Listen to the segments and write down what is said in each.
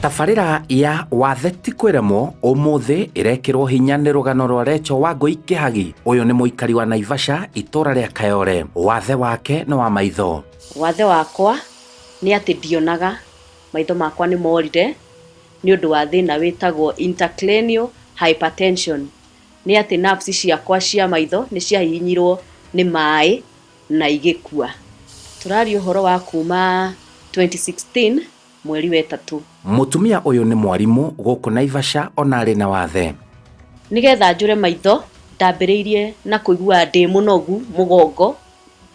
Tabarĩra ya Wathe ti kwĩremwo ũmũthĩ ĩrekĩrwo hinya nĩ rũgano rwa Recho Wangũi Kĩhagi. Ũyũ nĩ mũikari wa Naivasha itũra rĩa Kayore. Wathe wake nĩ wa maitho. Wathe wakwa nĩ atĩ ndionaga, maitho makwa nĩ morire nĩ ũndũ wa thĩna wĩtagwo intracranial hypertension. Nĩ atĩ nerves ciakwa cia maitho nĩ ciahihinyirwo nĩ maĩ na igĩkua. Tũraria ũhoro wa kuma 2016 mweri wa 3. Mũtumia ũyũ nĩ mwarimũ gũkũ Naivasha ona arĩ na wathe. Nĩgetha njũre maitho ndambĩrĩirie na kũigua ndĩ mũnogu mũgongo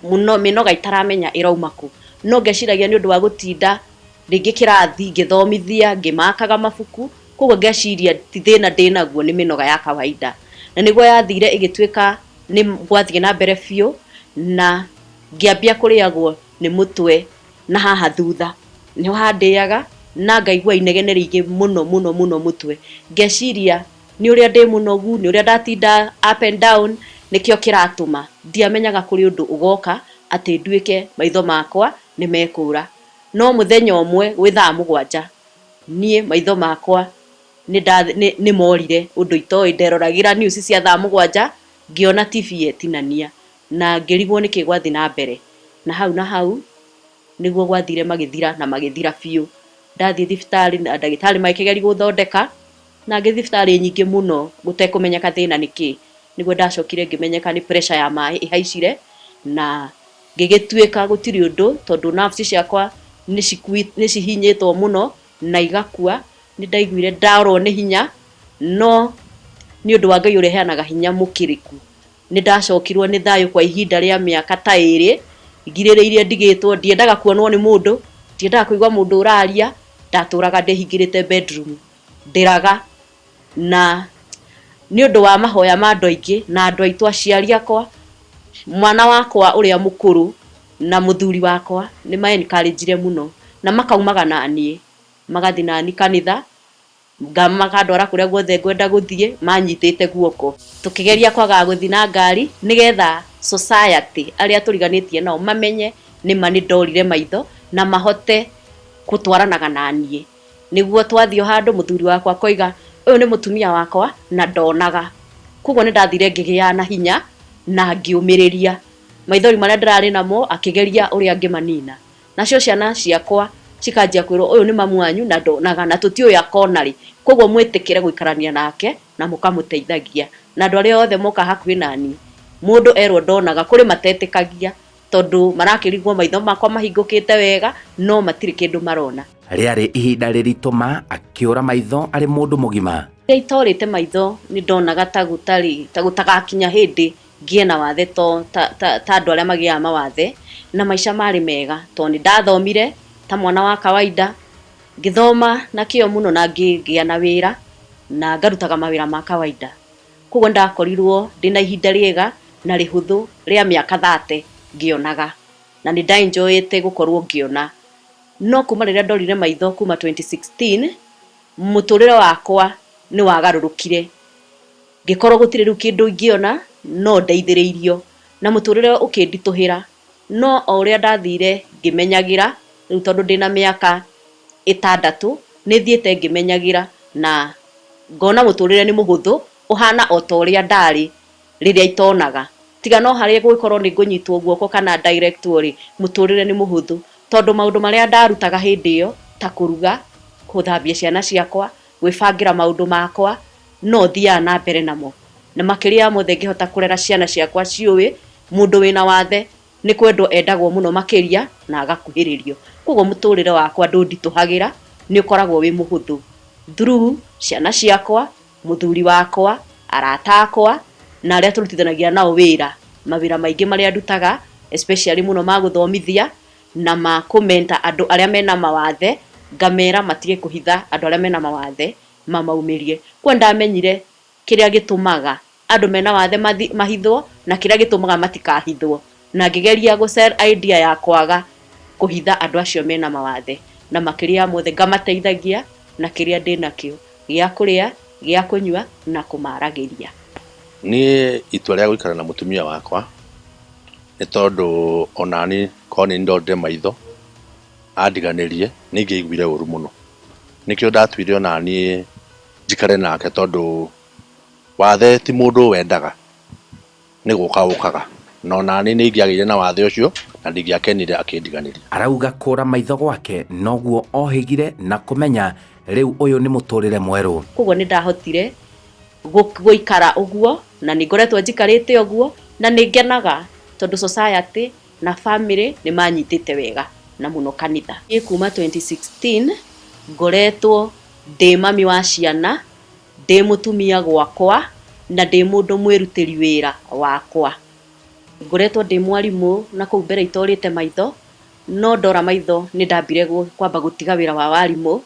mũno, mĩnoga itaramenya ĩrauma kũ, no ngeciragia nĩ ũndũ wa gũtinda rĩngĩ kĩrathi ngĩthomithia ngĩmakaga mabuku, koguo ngeciria ti thĩna ndĩnaguo, nĩ mĩnoga ya kawaida. Na nĩguo yathire ĩgĩtuĩka nĩ gwathiĩ na mbere biũ, na ngĩambia kũrĩagwo nĩ mũtwe na haha thutha nĩho handĩaga, na ngaigua inegene rĩingĩ mũno mũno mũno mũtwe, ngeciria nĩ ũrĩa ndĩ mũnogu, nĩ ũrĩa ndatinda up and down, nĩkĩo kĩratũma. Ndiamenyaga kũrĩ ũndũ ũgoka atĩ nduĩke maitho makwa nĩ mekũra. No mũthenya ũmwe gwĩ thaa 7 niĩ maitho makwa nĩ morire ũndũ itoĩ. Nderoragĩra news cia thaa 7 ngĩona TV yetinania na ngĩrigwo nĩkĩ gwathiĩ na mbere, na hau na hau nĩguo gwathire magĩthira na magĩthira biũ. Ndathiĩ thibitarĩ na ndagĩtarĩ magĩkĩgeria gũthondeka, na ngĩthiĩ thibitarĩ nyingĩ mũno gũtekũmenyeka thĩna nĩ kĩ. Nĩguo ndacokire ngĩmenyeka nĩ pressure ya maĩ ĩhaicire, na ngĩgĩtuĩka gũtirĩ ũndũ tondũ nerves ciakwa nĩ cihinyĩtwo mũno na igakua. Nĩ ndaiguire ndarwo nĩ hinya, no nĩ ũndũ wa Ngai ũrĩa ũheanaga hinya mũkĩrĩku, nĩ ndacokirwo nĩ thayũ kwa ihinda rĩa mĩaka ta 2, ngirĩrĩirie ndigĩtwo, ndiendaga kuonwo nĩ mũndũ, ndiendaga kũigua mũndũ ũraria, ndatũraga ndĩhingĩrĩte bedroom ndĩraga. Na nĩ ũndũ wa mahoya ma andũ aingĩ na andũ aitũ, aciari akwa, mwana wakwa ũrĩa mũkũrũ na mũthuri wakwa, nĩ ma encourage mũno na makaumaga na niĩ, magathiĩ nani kanitha, makandwara kũrĩa guothe ngwenda gũthiĩ manyitĩte guoko. Tũkĩgeria kwagaga gũthiĩ na ngari nĩgetha society arĩa tũriganĩtie nao mamenye nĩma nĩ ndorire maitho na mahote gũtwaranaga na niĩ. Nĩguo twathiĩ o handũ mũthuri wakwa akoiga ũyũ nĩ mũtumia wakwa na ndonaga. Koguo nĩ ndathire ngĩgĩa na hinya na ngĩũmĩrĩria maithori marĩa ndĩrarĩ namo, akĩgeria ũrĩa angĩmanina. Nacio ciana ciakwa cikanjia kwĩrwo ũyũ nĩ mamu wanyu na ndonaga na tũtiũĩ akona rĩ, koguo mwĩtĩkĩre gũikarania nake na mũkamũteithagia. Na andũ arĩa othe moka hakuhĩ naniĩ, mũndũ erwo ndonaga, kũrĩ matetĩkagia tondũ marakĩrigwo maitho makwa mahingũkĩte wega no matirĩ kĩndũ marona. Rĩarĩ ihinda rĩritũ ma akĩũra maitho arĩ mũndũ mũgima. Rĩrĩa itorĩte maitho nĩ ndonaga ta gũtarĩ, ta gũtagakinya hĩndĩ ngĩe na wathe ta andũ arĩa magĩaga mawathe, na maica marĩ mega tondũ nĩ ndathomire ta mwana wa kawaida, ngĩthoma na kĩo mũno na ngĩgĩa na wĩra na ngarutaga mawĩra ma kawaida. Koguo ndakorirwo ndĩna ihinda rĩega na rĩhũthũ rĩa mĩaka 30 ngĩonaga, na nĩ ndaenjoyĩte gũkorwo ngĩona. No kuma rĩrĩa ndorire maitho kuma 2016, mũtũrĩre wakwa nĩ wagarũrũkire, ngĩkorwo gũtirĩ rĩu kĩndũ ingĩona no ndeithĩrĩirio, na mũtũrĩre ũkĩnditũhĩra. No o ũrĩa ndathire ngĩmenyagĩra rĩu, tondũ ndĩna mĩaka 6 nĩ thiĩte ngĩmenyagĩra na ngona mũtũrĩre nĩ mũhũthũ, ũhana o ta ũrĩa ndarĩ rĩrĩa itonaga. Tiga no harĩa gũgĩkorwo nĩ ngũnyitwo guoko kana directwo rĩ, mũtũrĩre nĩ mũhũthũ tondũ maũndũ marĩa ndarutaga hĩndĩ ĩyo ta kũruga, gũthambia ciana ciakwa, gwĩbangĩra maũndũ makwa, no thiaga na mbere namo. Na makĩria ya mothe ngĩhota kũrera ciana ciakwa ciũĩ mũndũ wĩna wathe nĩ kwendwo endagwo mũno makĩria na agakuhĩrĩrio. Koguo mũtũrĩre wakwa ndũnditũhagĩra, nĩ ũkoragwo wĩ mũhũthũ through ciana ciakwa, mũthuri wakwa, arata akwa na arĩa tũrutithanagia nao wĩra. Mawĩra maingĩ marĩa ndutaga especially mũno ma gũthomithia na ma kũ-mentor andũ arĩa mena mawathe, ngamera matige kũhitha andũ arĩa mena mawathe mamaumĩrie. Koguo nĩndamenyire kĩrĩa gĩtũmaga andũ mena wathe mahithwo na kĩrĩa gĩtũmaga matikahithwo, na ngĩgeria gũ sell idea ya kwaga kũhitha andũ acio mena mawathe, na makĩria ya mothe ngamateithagia na kĩrĩa ndĩnakĩo gĩa kũrĩa, gĩa kũnyua na kũmaragĩria. Niĩ itua rĩa gũikara na mũtumia wakwa nĩ tondũ onani korwo nĩ ndorire maitho andiganĩrie nĩ ingĩaiguire ũru mũno. Nĩkĩo ndatuire ona niĩ njikare nake tondũ wathe ti mũndũ wendaga, nĩ gũka ũkaga. Na ona niĩ nĩ ingĩagĩire na wathe ũcio na ndingĩakenire akĩndiganĩria. Arauga kũra maitho gwake noguo ohĩgire na kũmenya rĩu ũyũ nĩ mũtũrĩre mwerũ. Koguo nĩ ndahotire gũikara ũguo na nĩ ngoretwo njikarĩte ũguo na nĩ ngenaga tondũ society na family nĩ manyitĩte wega na mũno kanitha. Niĩ kuma 2016 ngoretwo ndĩ mami wa ciana, ndĩ mũtumia gwakwa na ndĩ mũndũ mwĩrutĩri wĩra wakwa. Ngoretwo ndĩ mwarimũ na kũu mbere itorĩte maitho, no ndora maitho nĩ ndambire kwamba gũtiga wĩra wa warimũ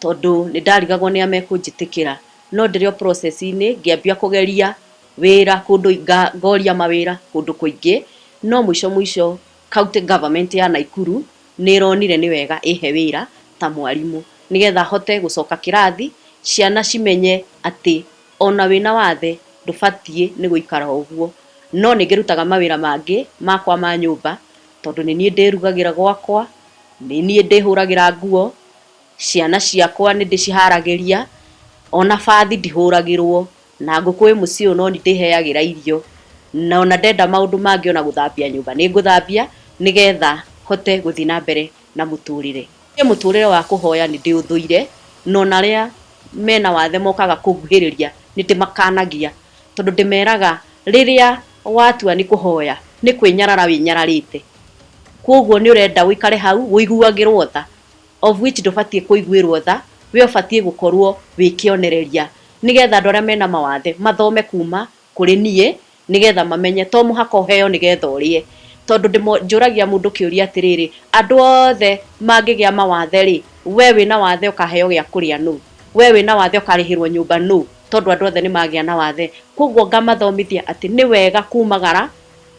tondũ nĩ ndarigagwo nĩ a mekũnjĩtĩkĩra. No ndĩrĩ o process-inĩ ngĩambia kũgeria wĩra kũndũ, ngoria mawĩra kũndũ kũingĩ, no mũico mũico county government ya Naikuru nĩ ĩronire nĩ wega ĩhe wĩra ta mwarimũ nĩgetha hote gũcoka kĩrathi, ciana cimenye atĩ ona wĩna wathe ndũbatiĩ nĩ gũikara ũguo. No nĩ ngĩrutaga mawĩra mangĩ makwa ma nyũmba tondũ nĩ niĩ ndĩrugagĩra gwakwa, nĩ niĩ ndĩhũragĩra nguo, ciana ciakwa nĩ ndĩciharagĩria, ona bathi ndihũragĩrwo, na ngũkũ ĩ mũciĩ ũyũ no nĩ ndĩheagĩra irio, na ona ndenda maũndũ mangĩ ona gũthambia nyũmba nĩ ngũthambia nĩgetha hote gũthiĩ na mbere na mũtũrĩre. Niĩ mũtũrĩre wa kũhoya nĩ ndĩũthũire, na ona arĩa mena wathe mokaga kũnguhĩrĩria nĩ ndĩmakanagia tondũ ndĩmeraga rĩrĩa watua nĩ kũhoya nĩ kwĩnyarara wĩnyararĩte, koguo nĩ ũrenda ũikare hau ũiguagĩrwo tha, of which ndũbatiĩ kũiguĩrwo tha, we ũbatiĩ gũkorwo wĩ kĩonereria nĩgetha andũ arĩa mena mawathe mathome kuma kũrĩ niĩ nĩgetha mamenye to mũhaka ũheo nĩgetha ũrĩe. Tondũ njũragia mũndũ kĩũria atĩrĩrĩ, andũ othe mangĩgĩa mawathe rĩ, we wĩna wathe ũkaheo gĩa kũrĩa nũ? We wĩna wathe ũkarĩhĩrwo nyũmba nũ? Tondũ andũ othe nĩ magĩa na wathe. Koguo ngamathomithia atĩ nĩ wega kumagara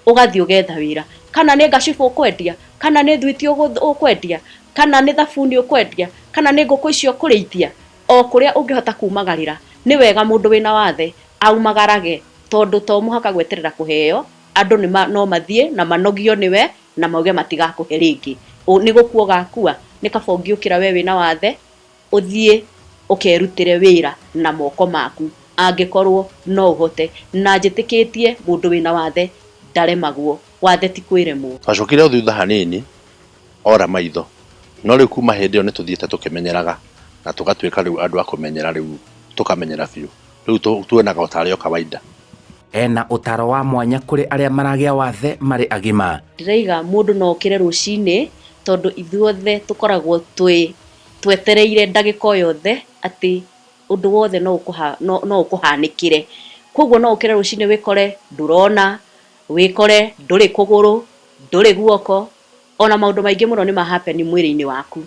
ũgathiĩ ũgetha wĩra, kana nĩ ngacibũ ũkwendia, kana nĩ thwiti ũkwendia, kana nĩ thabuni ũkwendia, kana nĩ ngũkũ icio ũkũrĩithia, o kũrĩa ũngĩhota kumagarĩra nĩ wega mũndũ wĩna wathe aumagarage, tondũ to mũhaka gweterera kũheo, andũ no mathiĩ na manogio nĩwe na mauge matigakũhe rĩngĩ. Nĩ gũkua ũgakua, nĩ kaba ũngĩũkĩra we wĩna wathe ũthiĩ ũkerutĩre wĩra na moko maku angĩkorwo no ũhote. Na njĩtĩkĩtie mũndũ wĩna wathe ndaremagwo, wathe ti kwĩremwo. Twacokire o thutha hanini ora maitho, no rĩu kuma hĩndĩ ĩyo nĩ tũthiĩte tũkĩmenyeraga na tũgatuĩka rĩu andũ a kũmenyera, rĩu tũkamenyera biũ, rĩu tuonaga o tarĩ o kawaida. Ena ũtaro wa mwanya kũrĩ arĩa maragĩa wathe marĩ agima. Ndĩraiga mũndũ no okĩre rũcinĩ tondũ ithuothe tũkoragwo twetereire ndagĩka o yothe atĩ ũndũ wothe no ũkũhanĩkĩre. Koguo no ũkĩre rũcinĩ wĩkore ndũrona, wĩkore ndũrĩ kũgũrũ, ndũrĩ guoko, ona maũndũ maingĩ mũno nĩ ma happen mwĩrĩ-inĩ waku.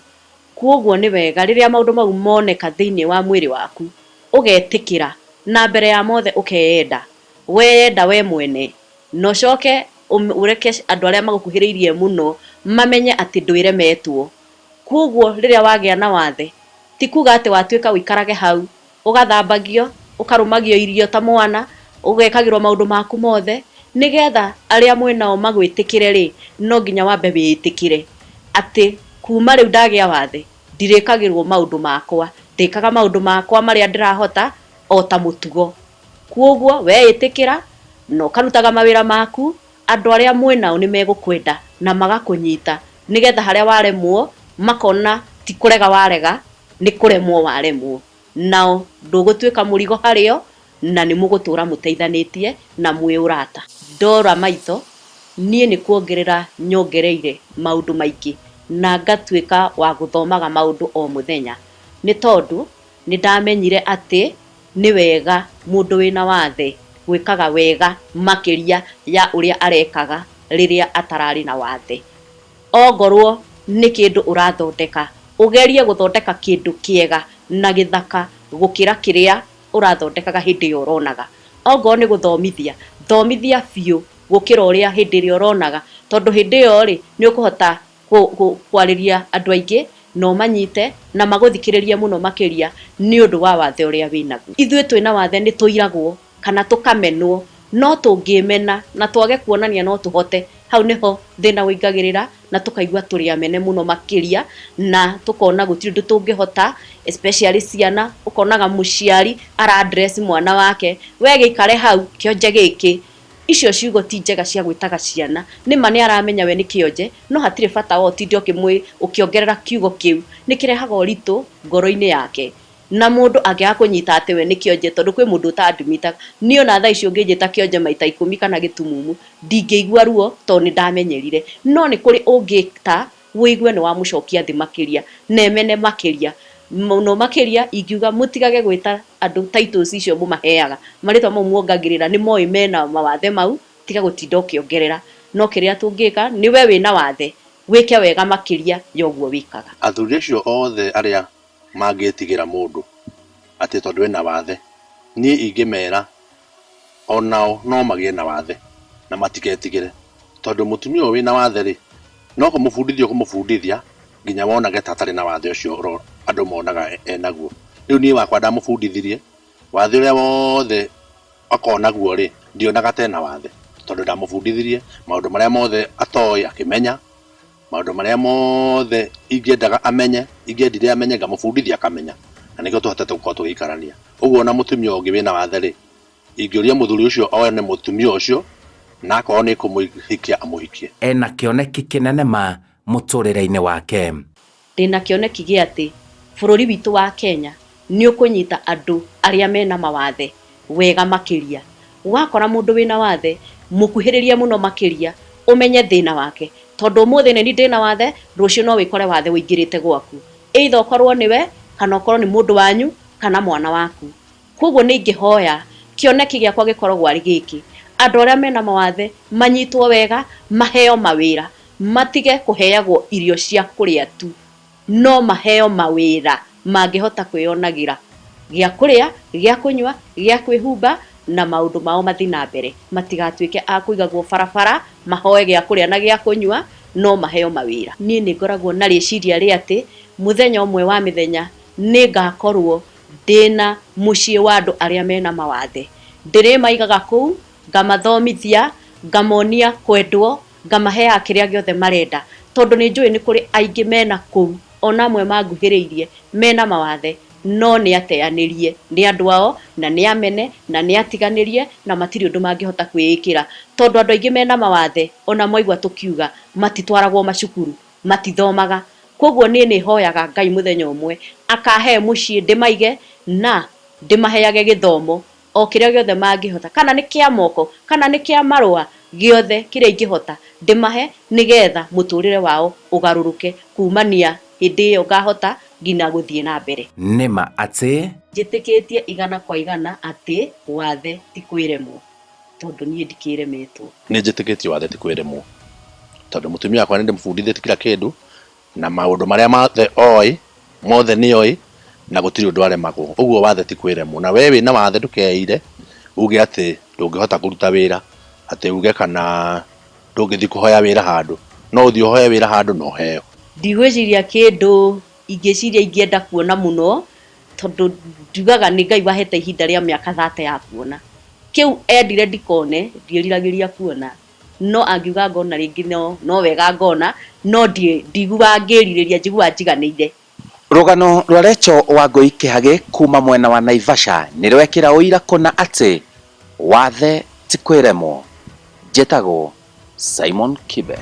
Koguo nĩ wega rĩrĩa maũndũ mau moneka thĩinĩ wa mwĩrĩ waku ũgetĩkĩra, na mbere ya mothe ũkeyenda, weyenda we mwene, na ũcoke ũreke andũ arĩa magũkuhĩrĩirie mũno mamenye atĩ ndwĩremetwo. Koguo rĩrĩa wagĩa na wathe ti kuga atĩ watuĩka ũikarage hau ũgathambagio, ũkarũmagio irio ta mwana, ũgekagĩrwo maũndũ maku mothe, nĩgetha arĩa mwĩnao magwĩtĩkĩre rĩ, no nginya wambe wĩĩtĩkĩre atĩ kuma rĩu ndagĩa wathe ndirĩkagĩrwo maũndũ makwa, ndĩkaga maũndũ makwa marĩa ndĩrahota o ta mũtugo. Koguo weĩtĩkĩra na ũkarutaga mawĩra maku, andũ arĩa mwĩnao nĩ megũkwenda na magakũnyita, nĩgetha harĩa waremwo makona ti kũrega warega, nĩ kũremwo waremwo. Nao ndũgũtuĩka mũrigo harĩo, na nĩ mũgũtũra mũteithanĩtie na mwĩ ũrata. Ndora maitho niĩ nĩ kuongerera nyongereire maũndũ maingĩ na ngatuĩka wa gũthomaga maũndũ o mũthenya, nĩ tondũ nĩ ndamenyire atĩ nĩ wega mũndũ wĩna wathe gwĩkaga wega makĩria ya ũrĩa arekaga rĩrĩa atararĩ na wathe. Ongorwo nĩ kĩndũ ũrathondeka, ũgerie gũthondeka kĩndũ kĩega na gĩthaka gũkĩra kĩrĩa ũrathondekaga hĩndĩ ĩyo ũronaga. Ongorwo nĩ gũthomithia, thomithia biũ gũkĩra ũrĩa hĩndĩ ĩrĩa ũronaga, tondũ hĩndĩ ĩyo rĩ nĩ ũkũhota kwarĩria andũ aingĩ na ũmanyite na magũthikĩrĩrie mũno makĩria nĩ ũndũ wa wathe ũrĩa wĩnaguo. Ithuĩ twĩna wathe nĩ tũiragwo kana tũkamenwo, no tũngĩmena na twage kuonania no tũhote, Hau nĩho thĩna ũingagĩrĩra na tũkaigua tũrĩ amene mũno makĩria na tũkona gũtirĩ ũndũ tũngĩhota, especially ciana, ũkonaga mũciari ara address mwana wake, we gĩikare hau kĩonje gĩkĩ. Icio ciugo ti njega cia gwĩtaga ciana. Nĩma nĩ aramenya we nĩ kĩonje, no hatirĩ bata wa ũtinde ũkĩongerera kiugo kĩu. Nĩ kĩrehaga ũritũ ngoro-inĩ yake. Na mũndũ angĩaga kũnyita atĩ we nĩ kĩonje, tondũ kwĩ mũndũ ũta admit aga, niĩ ona thaa ici ũngĩnjĩta kĩonje maita ikũmi kana gĩtumumu, ndingĩigua ruo tondũ nĩ ndamenyerire. No nĩ kũrĩ ũngĩta ũigue nĩ wamũcokia thĩ makĩria, na emene makĩria. Mũno makĩria ingiuga mũtigage gwĩta andũ titles icio mũmaheaga, marĩtwa mau muongagĩrĩra nĩ moĩ mena mawathe mau, tiga gũtinda ũkĩongerera. No kĩrĩa tũngĩka, nĩ we wĩna wathe, wĩke wega makĩria ya ũguo wĩkaga. Athuri acio othe arĩa mangĩtigĩra mũndũ atĩ tondũ ena wathe, niĩ ingĩmera onao no magĩe na wathe na matiketigĩre, tondũ mũtumia ũyũ wĩna wathe rĩ, no kũmũbundithia ũkũmũbundithia nginya wonage ta atarĩ na wathe ũcio andũ monaga enaguo. Rĩu niĩ wakwa ndamũbundithirie wathe ũrĩa wothe akoragwo naguo rĩ, ndionaga ta ena wathe, tondũ ndamũbundithirie maũndũ marĩa mothe atoĩ akĩmenya, maũndũ marĩa mothe ingĩendaga amenye, ingĩendire amenye ngamũbundithia akamenya, na nĩkĩo tũhotete gũkorwo tũgĩikarania. Ũguo ona mũtumia ũngĩ wĩna wathe rĩ, ingĩũria mũthuri ũcio one mũtumia ũcio, na akorwo nĩ kũmũhikia amũhikie. Ena kĩoneki kĩnene ma mũtũrĩre-inĩ wake. Ndĩna kĩoneki gĩa atĩ bũrũri witũ wa Kenya nĩ ũkũnyita andũ arĩa mena mawathe wega makĩria. Wakora mũndũ wĩna wathe, mũkuhĩrĩrie mũno makĩria, ũmenye thĩna wake. Tondũ ũmũthĩ nĩniĩ ndĩna wathe, rũciũ no wĩkore wathe ũingĩrĩte gwaku. Either ũkorwo nĩwe, kana ũkorwo nĩ mũndũ wanyu, kana mwana waku. Kwoguo nĩ ingĩhoya kĩoneki gĩakwa gĩkoragwo arĩ gĩkĩ, andũ arĩa mena mawathe manyitwo wega, maheo mawĩra, matige kũheagwo irio cia kũrĩa tu, no maheo mawĩra mangĩhota kwĩyonagĩra gĩa kũrĩa, gĩa kũnyua, gĩa kwĩhumba na maũndũ mao mathiĩ na mbere. Matigatuĩke a kũigagwo barabara mahoe gĩa kũrĩa na gĩa kũnyua, no maheo mawĩra. Niĩ nĩ ngoragwo na rĩciria rĩa atĩ mũthenya ũmwe wa mĩthenya nĩ ngakorwo ndĩna mũciĩ wa andũ arĩa mena mawathe. Ndĩrĩmaigaga kũu, ngamathomithia, ngamonia kwendwo, ngamaheaga kĩrĩa gĩothe marenda. Tondũ nĩ njũĩ nĩ kũrĩ aingĩ mena kũu, ona amwe manguhĩrĩirie, mena mawathe, no nĩ ateanĩrie nĩ andũ ao, na nĩ amene, na nĩ atiganĩrie, na matirĩ ũndũ mangĩhota kwĩĩkĩra. Tondũ andũ aingĩ mena mawathe, ona mwaigua tũkiuga, matitwaragwo macukuru, matithomaga. Kwoguo niĩ nĩ hoyaga Ngai mũthenya ũmwe, akahe mũciĩ ndĩmaige, na ndĩmaheage gĩthomo, o kĩrĩa gĩothe mangĩhota, kana nĩ kĩa moko, kana nĩ kĩa marũa, gĩothe kĩrĩa ingĩhota ndĩmahe nĩgetha mũtũrĩre wao ũgarũrũke kumania hĩndĩ ĩyo ngahota nginya gũthiĩ na mbere. Nĩ ma atĩ. Njĩtĩkĩtie igana kwa igana atĩ wathe ti kwĩremwo tondũ niĩ ndikĩremetwo. Nĩ njĩtĩkĩtie wathe ti kwĩremwo tondũ mũtumia wakwa nĩ ndĩmũbundithĩtie kila kĩndũ na maũndũ marĩa mothe oĩ mothe nĩ oĩ na gũtirĩ ũndũ aremagwo. Ũguo wathe ti kwĩremwo. Na we wĩna wathe ndũkeire uge atĩ ndũngĩhota kũruta wĩra, atĩ uge kana ndũngĩthiĩ kũhoya wĩra handũ. No ũthiĩ ũhoye wĩra handũ na ũheo. Ndigwĩciria kĩndũ ingĩciria ingĩenda kuona mũno, tondũ njugaga nĩ Ngai wahete ihinda rĩa mĩaka thate ya kuona. Kĩu endire ndikone, ndiĩriragĩria kuona. No angiuga ngona rĩngĩ no, no wega ngona, no ndiguaga ngĩrirĩria, njiguaga njiganĩire. Rũgano rwa Recho Wangũi Kĩhagĩ kuma mwena wa Naivasha nĩ rwekĩra ũira kũna atĩ wathe ti kwĩremwo. Njĩtagwo Simon Kibe.